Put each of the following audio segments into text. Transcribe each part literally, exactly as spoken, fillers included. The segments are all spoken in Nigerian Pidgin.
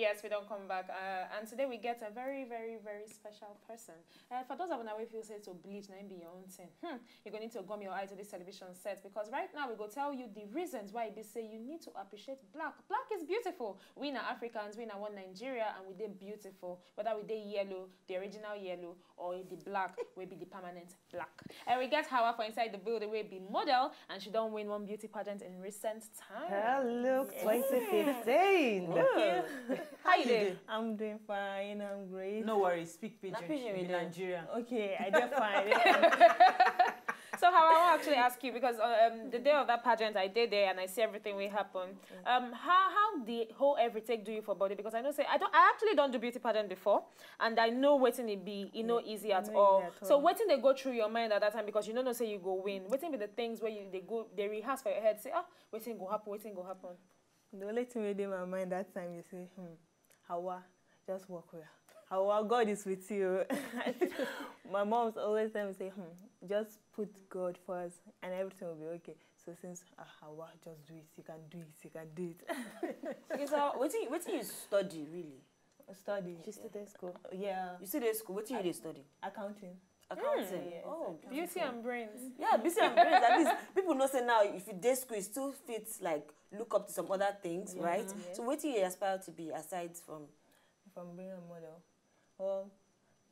Yes, we don come back. Uh, and today we get a very, very, very special person. Uh, for those of una wey feel say to bleach na im be your own thing, hmm, you go need to gum your eye to this television set, because right now we go tell you the reasons why e be say you need to appreciate black. Black is beautiful. We na Africans, we na one Nigeria, and we dey beautiful. Whether we dey yellow, the original yellow, or the black wey be the permanent black. And we get Hawa for inside the building wey be model, and she don win one beauty pageant in recent time. Hello, twenty fifteen. Ooh. How you dey? I'm doing fine. I'm great. No worries, speak pidgin. Pidgin You we be dey. Nigerian. Okay, I dey fine. Yeah. So how I wan actually ask you, because um, the day of that pageant I dey there and I see everything wey happen. Um, how how the whole every take do you for body? Because I know say I don't I actually don't do beauty pageant before, and I know wetin e be. E no easy at No all. easy at So all. Wetin dey go through your mind at that time, because you no know say you go win? Wetin be the things where you dey go, they rehearse for your head, say, oh, wetin go happen, wetin go happen. The only thing wey dey my mind that time is say, hmm, Hawa, just work well. Hawa, God is with you. My mom's always tell me say, hmm, just put God first and everything will be okay. So since uh, Hawa, just do it. You can do it. You can do it. Okay, so wetin wetin you study really? Study. She still dey school. Yeah. You still dey school? Wetin you dey study? Accounting. Accounting. Yes, Oh, Beauty and brains. Yeah, business and brains. At least people know say now if you dey school, you still fit like look up to some other things, Yeah, right? yes. So wetin you aspire to be aside from? From being a model. Well,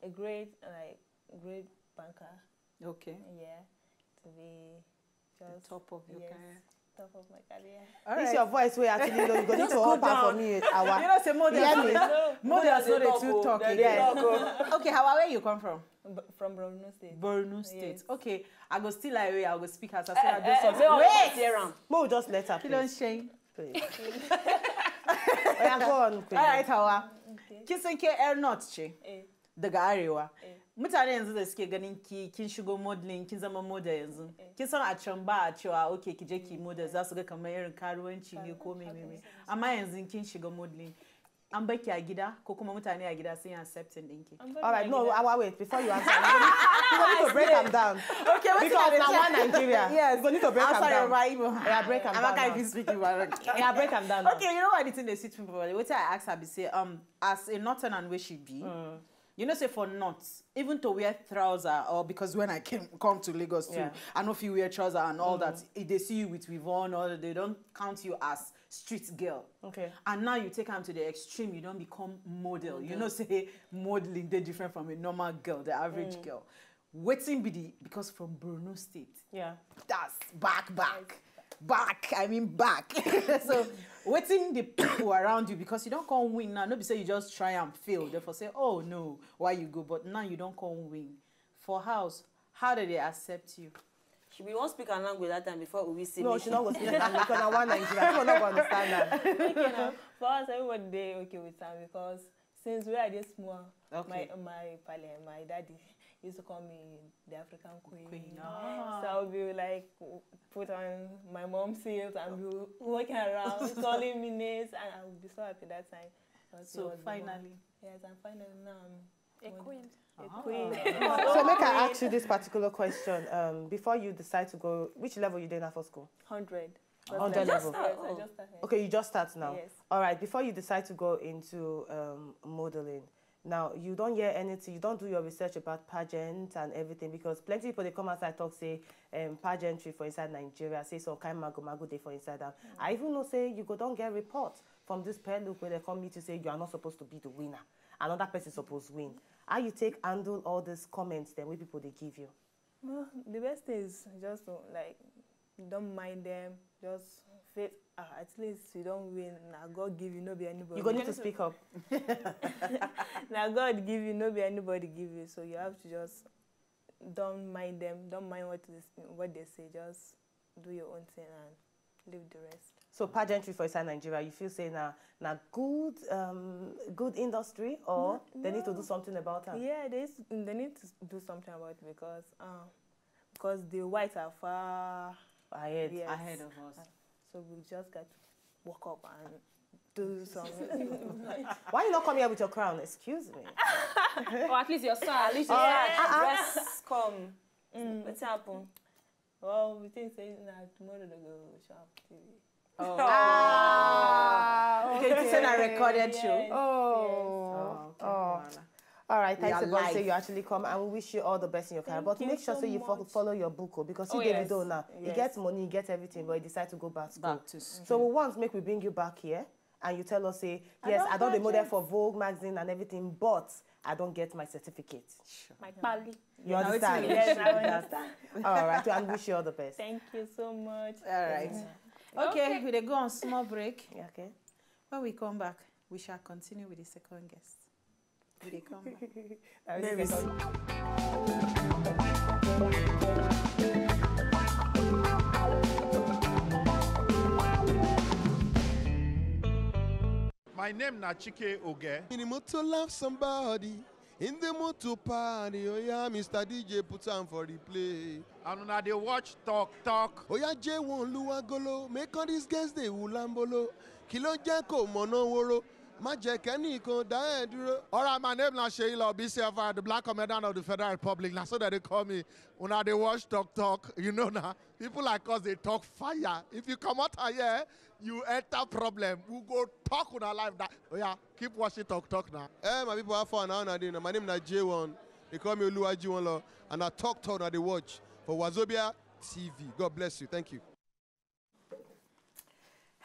a great like great banker. Okay. Yeah. To be The just top of your yes, career. top of my career. All This right. Your voice wey actually low. You go need to up am for me. You Our know, say models Hear no me? dey- models no dey too talk They again. talk, oh. Okay, Hawa, where you come from? B- from Borno State. Borno State. Yes. Okay, I go still like way I go speak as I Eh, say I do eh, something. eh, Wait. Hear am. Mo just let her Kí ló ń please. Ṣe yín? Please. Oya, go on, please. All right, Hawa. Okay. Kin san ke yar North ce? Eh, Daga Arewa. Eh. Mutane yanzu da suke ganin ki kin shigo modeling, kin zama model yanzu. Eh. Kin san a can ba a cewa okay ki je ki model, za su ga kamar irin karuwanci ne ko menene. Amma yanzu kin shiga modeling. An baki a gida ko kuma mutane a gida sun yi accepting ɗinki? I'm very All right, no, like Hawa, wait. Before you answer, you go need, you go need to break am down. Okay, what Because na one Nigeria. Yes. You go need to break am Outside down. of my Igbo. Yeah, break am down. Amaka, Now. If you speak Igbo, Yeah, break am down. Now. Okay, you know what the thing they sweet people. What I ask her be say, um, as a northern and where she be, you know, say for not even to wear trouser or because when I came come to Lagos too, Yeah. I know if you wear trouser and all that, if they see you with weave on or they don't count you as street girl. Okay. And now you take am to the extreme, you don't become model. You know, say modeling they different from a normal girl, the average girl. Waiting be the because from Borno State. Yeah. That's back, back, back. I mean back. So waiting the people around you because you don't come win now. No be say you just try and fail. Therefore say, oh no, why you go? But now you don't come win. For house, how do they accept you? She be wan speak her language that time before we say No, make she not go speak the language because na one Nigeria. People not go understand that. Okay, now. For us, everybody dey okay with am because since we are this small, Okay. my my pale, my daddy used to call me the African queen. Queen, ah. So I would be like w- put on my mom's heels and be walking around, calling me names, and I would be so happy that time. Because she So was the one. Finally. Yes, and finally now I'm A queen. a Ah. queen. So make I ask you this particular question. Um, before you decide to go, which level you dey now for school? Hundred. Hundred Yes, level. I just started. Okay, you just start now. Yes. All right. Before you decide to go into um, modeling, now you don't hear anything. You don't do your research about pageant and everything because plenty people they come outside talk say um, pageantry for inside Nigeria say some kind mago mago dey for inside am. I even know say you go don't get report from this pair look where they come meet you say you are not supposed to be the winner. Another person supposed win. How you take handle all these comments then wey people they give you? Well, the best thing is just to like don't mind them. Just faith. Ah, at least you don't win. Now God give you, no be anybody. You go need to speak up. Now God give you, no be anybody give you. So you have to just don't mind them. Don't mind what this, what they say. Just do your own thing and leave the rest. So pageantry for inside Nigeria, you feel say na na good um, good industry or they need to do something about it? Yeah, they s- they need to do something about it because uh, because the whites are far Ahead. Yes. Ahead of us. So we just got to walk up and do something. Why you not come here with your crown? Excuse me. Or at least your star. At least your dress come. Wetin happen? Well, we think say na tomorrow they go show up T V. Oh. Ah. Okay, it's a recorded show. Oh, Oh, okay. All right, We thanks are about say live. You actually come, and we wish you all the best in your career. Thank But you make sure so say you fo- much. Follow your book, oh, because Oh, you David yes. now. He Yes. Gets money, he gets everything, but he decides to go back school. Back to school. So we want make we bring you back here, and you tell us say I yes, don't I don't the model graduate. For Vogue magazine and everything, but I don't get my certificate. My pali. You Now wetin understand? we Yes, wish you I be that. Understand. All right, and wish you all the best. Thank you so much. All right. Yeah. Okay, Okay. We dey go on small break. Yeah, okay. When we come back, we shall continue with the second guest. We dey come back. That was the second. My name na Chike Oge. In the mood to love somebody. In the mood to party. Oh yeah, Mister D J put on for the play. And una dey watch Talk Talk. Oh yeah, J one Luagolo. Make all these girls they ulambolo. Kilo jẹ́ kó mọ̀nà woro. Má jẹ́ kẹ́nìkan dá ẹ dúró. All right, my name na Sheila Obisiafa, the black comedian of the Federal Republic. Na so that they call me. Una dey watch Talk Talk. You know now. People like us, they talk fire. If you come out here, you enter problem. We go talk una life. That, oh yeah, keep watching Talk Talk now. Eh, my people, how far now? Now, my name na J one. They call me Oluwa J one Law, and I talk talk now they watch for Wazobia T V. God bless you. Thank you.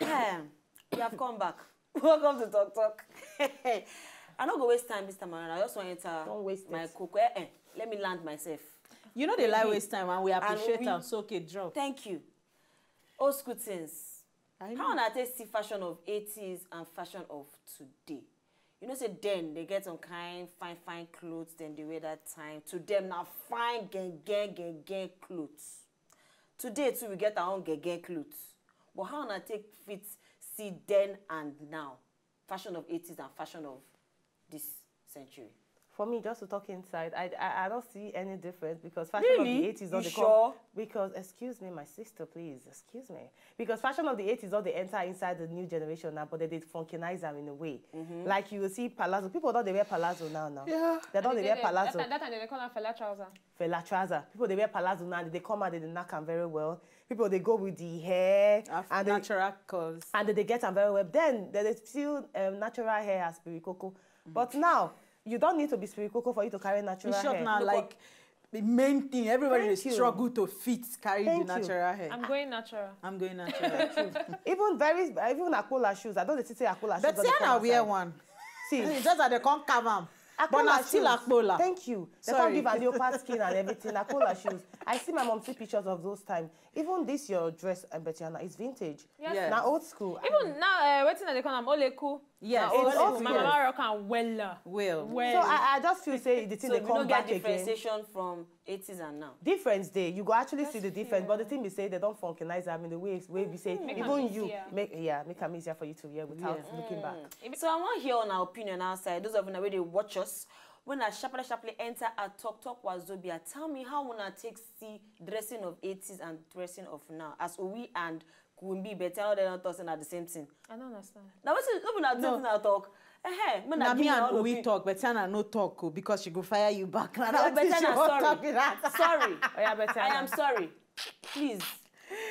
Ahem. We have come back. Welcome to Talk Talk. I no go waste time this time around. I just want to enter Don't waste my it. Coco. Eh, eh. Let me land myself. You know they like waste time and we And appreciate we- them. So okay, drop. Thank you. Old school things. I How una take see fashion of eighties and fashion of today? You know say then they get some kind fine fine clothes, then they wear that time. To them now fine gen gen gen gen clothes. Today too we get our own gen gen clothes. But how una take fit see then and now? Fashion of eighties and fashion of this century. For me, just to talk inside, I, I, I don't see any difference because fashion of Really? The eighties You not the sure? Because, excuse me, my sister, please, excuse me. Because fashion of the eighties not they enter inside the new generation now, but they did funkinize them in a way. Like you will see palazzo, people don't they wear palazzo now now. Yeah. They don't they wear palazzo. That, that time they call am fella trouser. Fella trouser. People they wear palazzo now, they come out, they knock them very well. People they go with the hair Af- and they, natural curves. And they get them very well. Then they still um, natural hair as spirikoko. But now you don't need to be spirikoko for you to carry natural In short, hair. now like the main thing, everybody Thank is you. Struggle to fit carry Thank the You. Natural hair. I'm going natural. I'm going natural. True. Even very, even Akpola shoes. I don't see say Akpola shoes. But Don't dey come Tiana wear outside. One. See, It's just that they can't carve am. But na Akpola still shoes. Akpola. Thank you. They Sorry. Can't give a leopard skin and everything. Akpola shoes. I see my mom see pictures of those times. Even this your dress, uh, Betiana, is vintage. Yes. Yeah. Now old school. Even now, uh, wetin I dey call am oleku. Yes. Na old It's school. old My school. Mama rock am wella. Well. Well. So I, I just feel say the thing So they we come don't back get again. Differentiation from eighties and now. Difference day, you go actually see the difference, but the thing we say they don't funkinize them in the way way we say Make even am you easier. Make yeah make them easier for you to wear without looking back. So I want to hear on our opinion outside. Those of you wey dey watch us, when I sharply sharply enter at Talk Talk Wazobia, tell me how una take see dressing of eighties and dressing of now. As Owi and Kumbi, but tell them not talking at the same thing. I don't understand. Now what's it? Not the same thing I talk. Eh, eh, Na me and Owi talk, but Tiana no talk o, because she go fire you back. Na that But thing she Tiana, wan sorry. Talk be that. Sorry. Oh yeah, but I am sorry. Please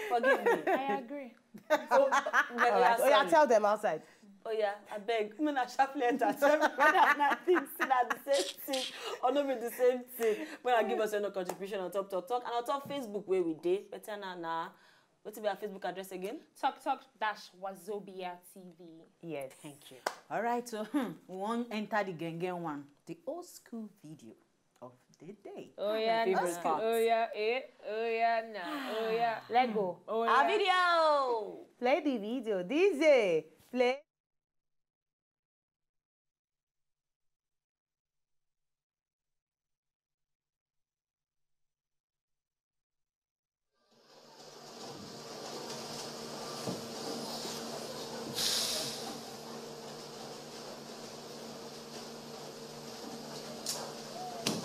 forgive me. I agree. Oh, but All right. Oh yeah, sorry. Tell them outside. Oh yeah, I beg. Me na sharply enter. Tell me whether na think say na the same thing or no be the same thing. When I give us your contribution on Talk Talk Talk and on top Facebook where we dey. Better na na. What be our Facebook address again? Talk Talk dash Wazobia T V. Yes. Thank you. All right, so hmm, we wan enter the genge one, the old school video of the day. Oh yeah, favorite no. part. Oh yeah, eh, oh yeah, no, oh yeah. Let go. Oh Our yeah. Video. Play the video. D J, play.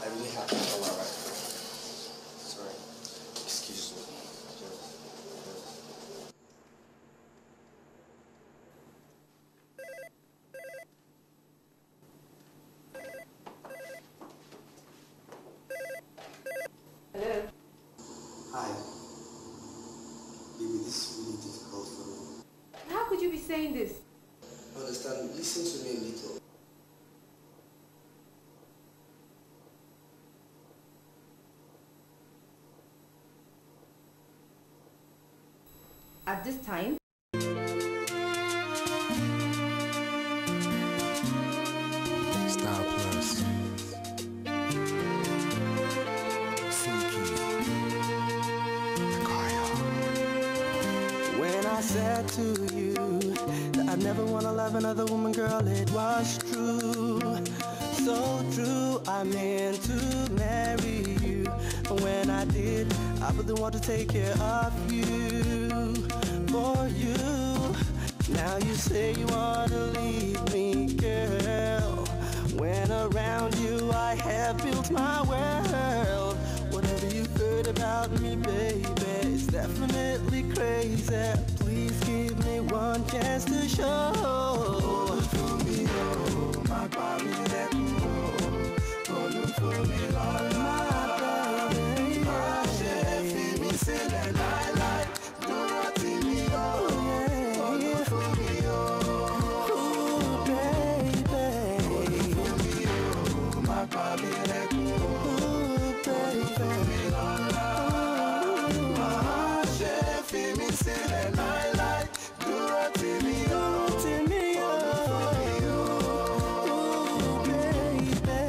I really have to tell her right now. Sorry. Excuse me. Just, just. Hi. Baby, this is really difficult for me. How could you be saying this? Understand, listen to me a little. At this time, Star Plus. Silky. Kaya. When I said to you that I never wanna love another woman, girl, it was true. So true, I meant to marry you. And when I did, I wouldn't want to take care of you. For you, now you say you wanna leave me, girl. When around you, I have built my world. Whatever you heard about me, baby, it's definitely crazy. Please give me one chance to show. Olúfúnmi o, má pa mí lẹ́kún o. Olúfúnmi lọ́la. Má ṣe fi mí sílẹ̀ láéláé. Dúró tì mí o. Olúfúnmi o. Ooh, baby. Olúfúnmi o, má pa mí lẹ́kún o. Ooh, baby. Olúfúnmi lọ́la. Má ṣe fi mí sílẹ̀ láéláé. Dúró tì mí o. Dúró tì mí o. Ooh, baby.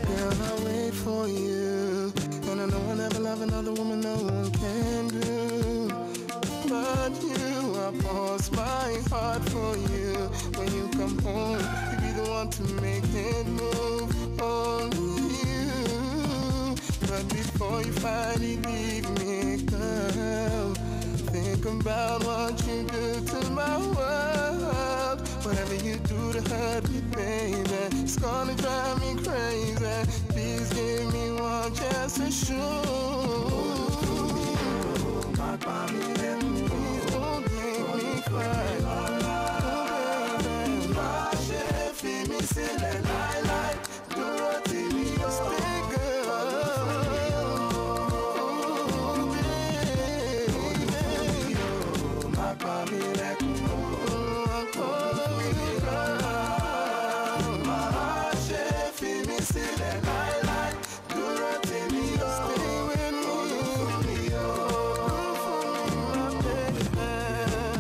Girl, I wait for you. And I know I'll never love another woman, no one can do. But you, I pause my heart for you. When you come home, you be the one to make it move. Only you. But before you finally leave me, girl, think about what you do to my world. Whatever you do to hurt me, baby, it's gonna drive me crazy. Please give me one chance to show. Má pa mí lẹ́kún. Please don't make me cry. Oh, baby. Má ṣe fi mí sílẹ̀ láéláé. Dúró tì mí o. Stay, girl. Má pa mí lẹ́kún. Má ṣe fi mí sílẹ̀ láéláé. Dúró tì mí o. Stay with me.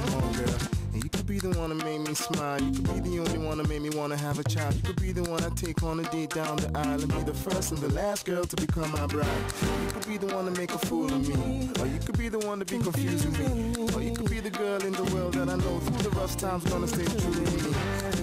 Come on, girl. And you could be the one to make me smile. You could be the only one to make me wanna have a child. You could be the one I take on a date down the aisle and be the first and the last girl to become my bride. You could be the one to make a fool of me, or you could be the one to be confusing me, or you could be the girl in the world that I know through the rough times gonna stay true to me.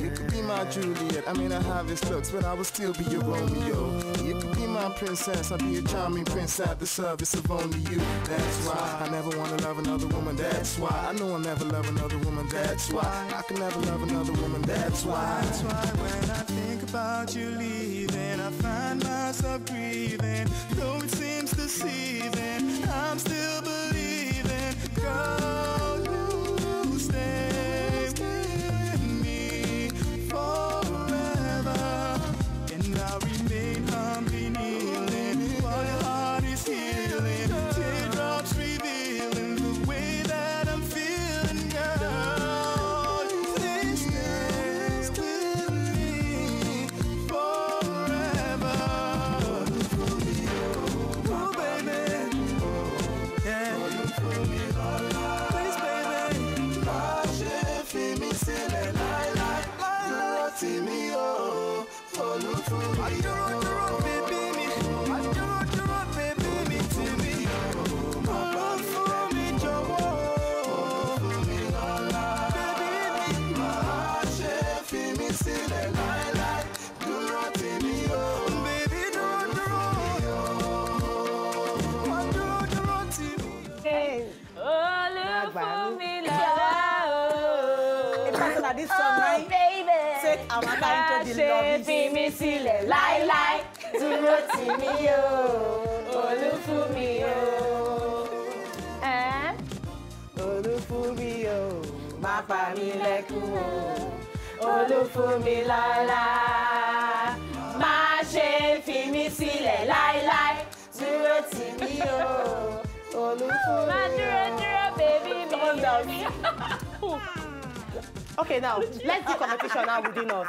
You could be my Juliet. I mean, I have its looks, but I will still be your Romeo. You could be my princess. I'll be your charming prince at the service of only you. That's why I never wanna love another woman. That's why I know I'll never love another woman. That's why I can never love another woman. That's why. That's why when I think about you leaving, I find myself grieving. Though it seems deceiving, I'm still believing. Girl, you stay with me forever. And I remain humbly kneeling while your heart is healing. Teardrops revealing the way that I'm feeling, girl. Please stay with me forever. Oh, baby. Yeah. Please, baby. Má ṣe fi mí sílẹ̀ láéláé. Dúró tì mí o. Olúfúnmi. Dúró, dúró, bèbí mi. Dúró, dúró, bèbí mi, tì mí. Olúfúnmi, jọ̀wọ́. Bèbí mi. Má ṣe fi mí sílẹ̀ láéláé. Dúró tì mí o. Bèbí, dúró, dúró. Wá dúró, dúró tì mí. Hey. Olúfúnmi lọ́la o. Èmi àti Ladi sọ náà. Baby. Take our time to the love. Má ṣe fi mí sílẹ̀ láíláí. Dúró tì mí o. Olúfúnmi o. Eh? Olúfúnmi o. Má pa mí lẹ́kún o. Olúfúnmi lọ́la. Má ṣe fi mí sílẹ̀ láíláí. Dúró tì mí o. Olúfúnmi o. Má dúró, dúró, bèbí mi. Come on, dance. Okay, now let's do competition now within us.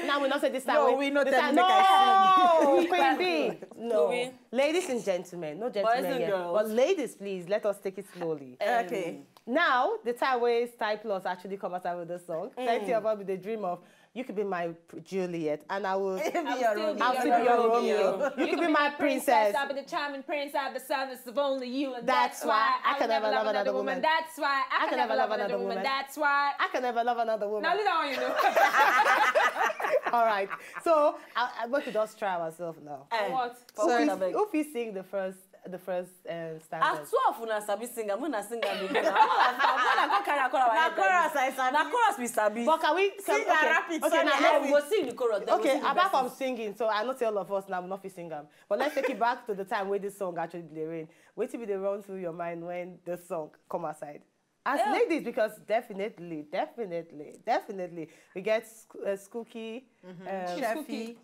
Now we not say this time. No, we not this time. No, Queen B. No. Ladies and gentlemen, no gentlemen here, but ladies, please let us take it slowly. Okay. Now the time where Style Plus actually come out with the song. Plenty of us with the dream of you could be my Juliet, and I will. Be your Romeo. I'll still be your Romeo. You could be my princess. I'll be the charming prince. I'll be the service of only you, and that's why I can never love another woman. That's why I can never love another woman. That's why I can never love another woman. Now leave that one, you know. All right. So I, I want to just try ourselves now. For what? Who is sing the first the first um, stanza. As two of una sabi sing, I'm gonna sing am again. I'm gonna, I'm gonna go carry a chorus. Na chorus I sabi. Na chorus we sabi. But can we can, sing okay, rapid? Okay, now we go sing the chorus. Okay, apart from singing, so I know say all of us now not fit sing am. But let's take it back to the time where this song actually dey rain. Wetin be dey run through your mind when the song come aside? As ladies, because definitely, definitely, definitely, we get sc- uh, Skooky, um, Sheffy.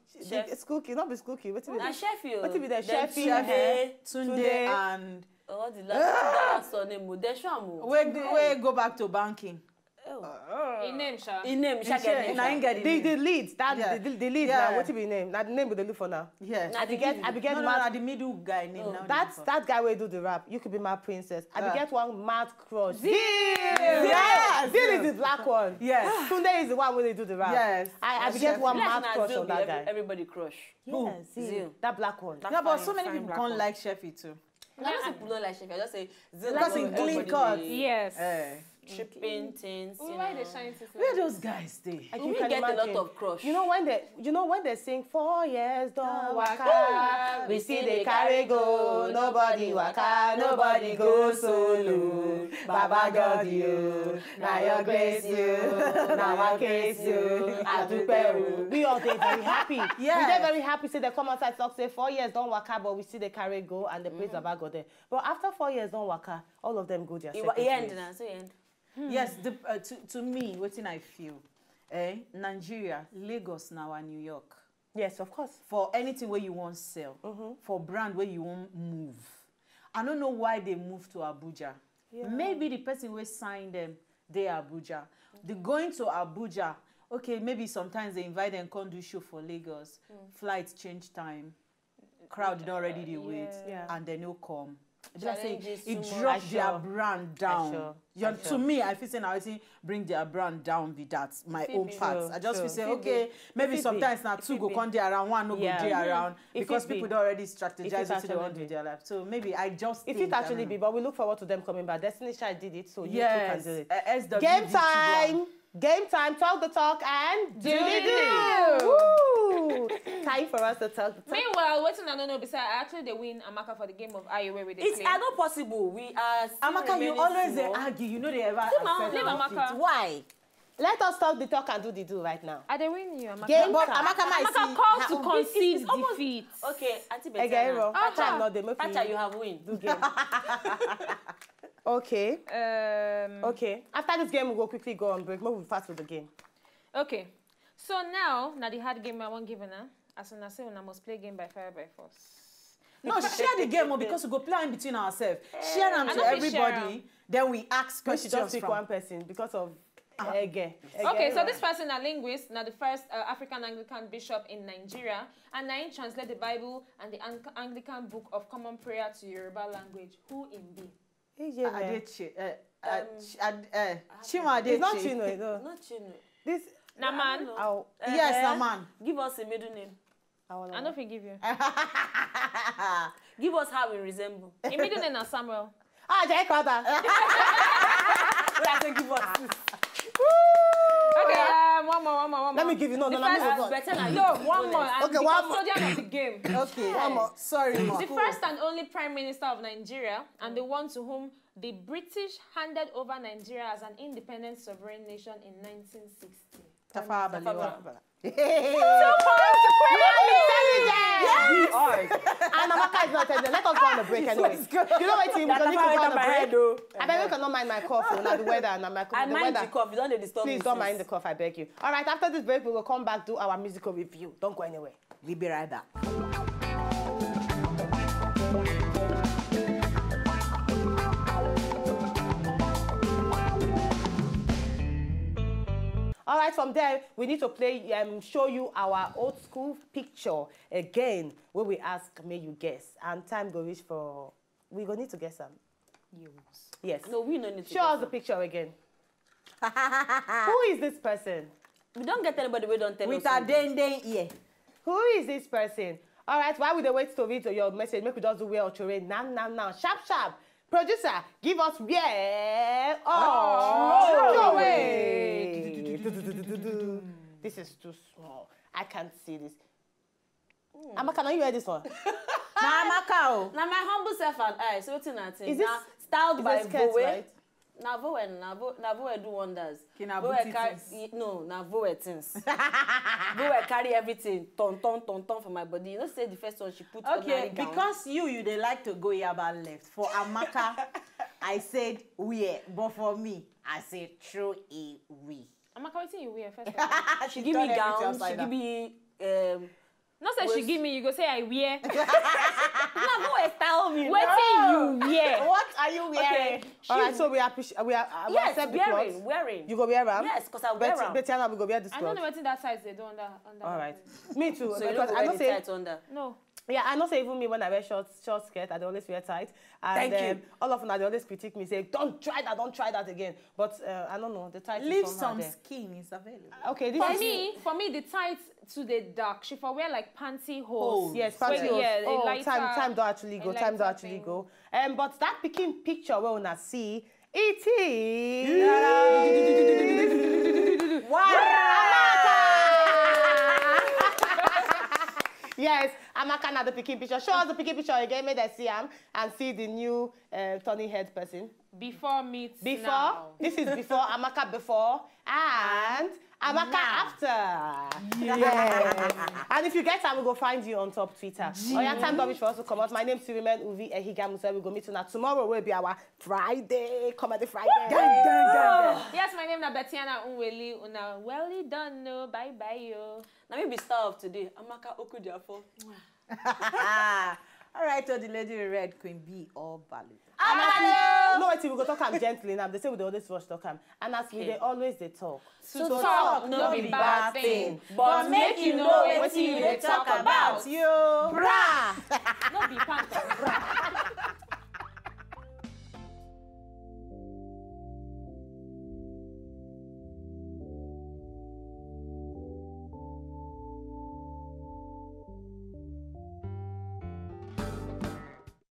Skooky, not be Skooky. What be that? Sheffy. What be that? Sheffy, Tunde, and all the last, that last one name, Deshamu. Where go back to banking. Oh. In name, sha. In name, sha. Get name, na him get the, the lead. That the, the lead. Yeah. Now, what be name? Now the name we dey look for now. Yeah. I be get, I be get no, no, no, the middle guy name. Oh. Now that's that guy wey do the rap. You could be my princess. I be get one mad crush. Zee. Yes. Zee is the black one. Yes. Tunde is the one wey dey do the rap. Yes. I, I be get one mad crush on that guy. Everybody crush. Yes. Zee. That black one. Yeah, but so many people can't like Sheffy too. A lot of people don't like Sheffy. I just say because in clean cut. Yes. Tripping things. Why they shine? Where those guys dey? We get a lot of crush. You know when they, you know when they sing four years don't waka, we see they carry go. Nobody waka, nobody go solo. Baba God you, now your grace you, now our case you. I do. We all dey very happy. Yeah. We dey very happy. Say they come outside talk say four years don't waka, but we see they carry go and they praise Baba God there. But after four years don't waka, all of them go their separate ways. End now, so end. Yes, the, uh, to, to me, wetin I feel, eh, Nigeria, Lagos na our New York. Yes, of course. For anything where you want sell, for brand where you want move. I don't know why they move to Abuja. Yeah. Maybe the person wey sign them dey Abuja. The going to Abuja, okay, maybe sometimes they invite them come do show for Lagos. Flight change time. Crowd don already dey wait and dem no come. E be like say e drop their brand down. To me, I feel say na wetin bring their brand down be that. My own part, I just feel say okay, maybe sometimes na two go come dey around, one no go dey around because people don already strategize wetin dem wan do with their life. So maybe I just think. It fit actually be, but we look forward to them coming back. Destiny Child did it, so you too can do it. Game time. Game time, talk the talk and do the do. Woo! Time for us to talk the talk. Meanwhile, wetin I no know be say I actually dey win Amaka for the game of Ayo wey we dey play. It's not possible. We are still Amaka, you always dey argue. You know they ever accept defeat. Leave Amaka. Why? Let us talk the talk and do the do right now. I dey win you, Amaka. Game time. Amaka, Amaka call to concede defeat. Okay, Auntie Betty. Time no dey make we. Pacha, you have win. Do game. Okay. Um, okay. After this game, we go quickly go on break. Make we fast with the game. Okay. So now, na the hard game I wan give una. As una say, una must play game by fire by force. No, share the game o, because we go play am between ourselves. Share am to everybody. Then we ask questions. Make she just pick one person because of ege. Okay, so this person na linguist, na the first uh, African Anglican bishop in Nigeria, and na him translate the Bible and the Ang- Anglican Book of Common Prayer to Yoruba language. Who him be? Adechi, uh, uh, Ch- Ad- uh, Chinua Adechi. It's not Chinua, no. Not Chinua. This Na man. Yes, na man. Give us a middle name. I no fit give you. Give us how we resemble. Im middle name na Samuel. Ah, Jay Crowther. Oya, say give us this. Okay, um, one more, one more, one more. Let me give you. No, no, no, no, no. Better na you. No, one more. Okay, one more. Custodian of the game. Okay, one more. Sorry, ma. The first and only Prime Minister of Nigeria and the one to whom the British handed over Nigeria as an independent sovereign nation in nineteen sixty. Tafawa Balewa. Two points to Queen. Yes. And Amaka is not intelligent. Let us go on a break anyway. You know what? We need to go on a break. I beg you cannot mind my cough. Now the weather and my cough. And mind the cough. You don't disturb me. Please don't mind the cough. I beg you. All right. After this break, we will come back do our musical review. Don't go anywhere. We'll be right back. Right from there, we need to play, um, show you our old school picture again, where we ask, may you guess. And time go reach for, we go need to guess am. Yes. No, we no need to Show us guess the am. Picture again. Who is this person? We don't get anybody. We don't tell With us a something. Deng Deng ear. Who is this person? All right, while we dey wait to read your message, make we just do where or throway now, now, now, sharp, sharp. Producer, give us where or Or throway. This is too small. I can't see this. Amaka, now you wear this one. Na Amaka o. Now my humble self and I. So wetin I think? Is this Now styled is by this skirt, Vowe. Right? Na Vowe, na Vowe, na Vowe do wonders. Kina Vowe booty carry, things. e- no, na Vowe things. Vowe carry everything, ton ton ton ton for my body. You know, say the first one she put Okay, ordinary gown. Because you you dey like to go yaba left. For Amaka, I said where, but for me, I said throw away. Amaka, wetin you wear first? Of all? She give me turn everything gown. upside She down. Give me um. No say she Was- give me, you go say I wear. Na Vowe style me. Wetin you wear? What are you wearing? Okay. All right, so we appreciate, we, are, we Yes, accept the wearing, cloth. Wearing. You go wear am? Yes, 'cause I wear But, am. Betiana, we go wear this I cloth. Don't know wetin that size they do under. Under All that right. thing. Me too. So you Because don't I wear know the say tight under. No. Yeah, I know say even me when I wear short short skirt, I dey always wear tight. And Thank you. Um, all of them, they always critique me, say, "Don't try that, don't try that again." But uh, I don't know, the tight is Leave somehow some there. Skin is available. Okay, this For is me, for me, the tight to the dark. She for wear like panty hose. Yes, Wait, panty hose. Yeah, a Oh, lighter, time, time don't actually a go. Time don't lighter actually thing. Go. Um, but that picking picture we wanna see, it is. Wow! Yes, Amaka, now the picking picture. Show us the picking picture again. Make I see am and see the new uh, turning head person. Before meets Before, now. This is before Amaka before and Amaka Now. After. Yes. And if you get time, we go find you on top Twitter. Oh yeah, time don reach for us to come out. My name is Sirimen Uvi Ehigamusa. We go meet you now tomorrow. Will be our Friday, comedy Friday. Yes, my name is Betiana Unweli. Una welly done, no. Bye bye, yo. Now me be star of today. Amaka Okudiafo. All right, so the lady in red, Queen B or Balu. No, wait, we go talk am gently now. They say we dey always rush talk am. And as we Okay. They always they talk. To talk, no be bad thing. But make you know wetin you dey talk about. Yo. Bra! No be pants.